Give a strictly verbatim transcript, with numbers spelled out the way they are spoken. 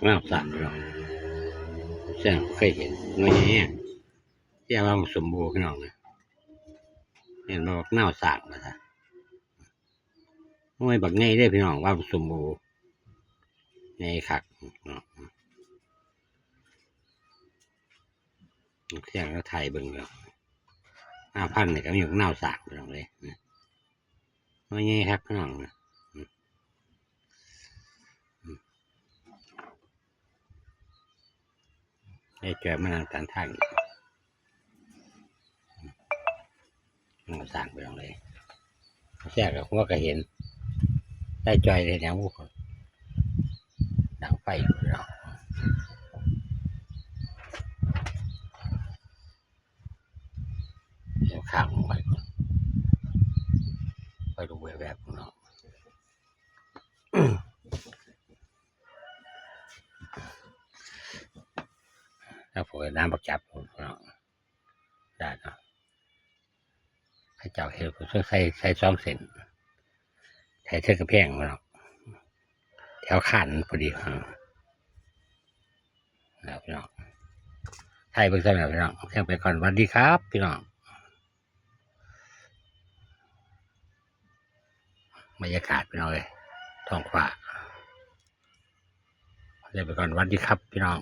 นาวสากพี่น้อง แซ่บเคยเห็นหน่วยใหญ่แฮง เรียกว่าสมบูรณ์พี่น้องนะ เห็นบ่ นาวสากมาซะ หน่วยบักใหญ่เด้อพี่น้อง ว่าสมบูรณ์ ใหญ่คักเนาะ เสียงแล้วไทยเบิ่งแล้ว นาวพันธุ์นี่ก็มีนาวสากพี่น้องเลยนะ หน่วยใหญ่คักพี่น้องนะ อืม อืม ได้เจอมานั่งตานทางอีก อืม นาวสากพี่น้องเลย แซ่บกับหัวก็เห็น ได้จ่อยเลยเนี่ย โอ้โห ดังไฟอยู่เนาะ เดี๋ยวข้างลงไปก่อน ไปดูแวบๆเนาะ แล้วผมเอาน้ำบักจับเนาะ ได้เนาะ เขาเจ้าเฮ็ด ใส่ ใส่สองเส้น ใส่เทิงกำแพงเนาะ แถวคานพอดี อ่า นะครับพี่น้อง ไทยเบิ่งซ้ำแล้วพี่น้อง เที่ยงไปก่อน สวัสดีครับพี่น้อง บรรยากาศพี่น้องเอ้ย ท้องฟ้า เที่ยงไปก่อน สวัสดีครับพี่น้อง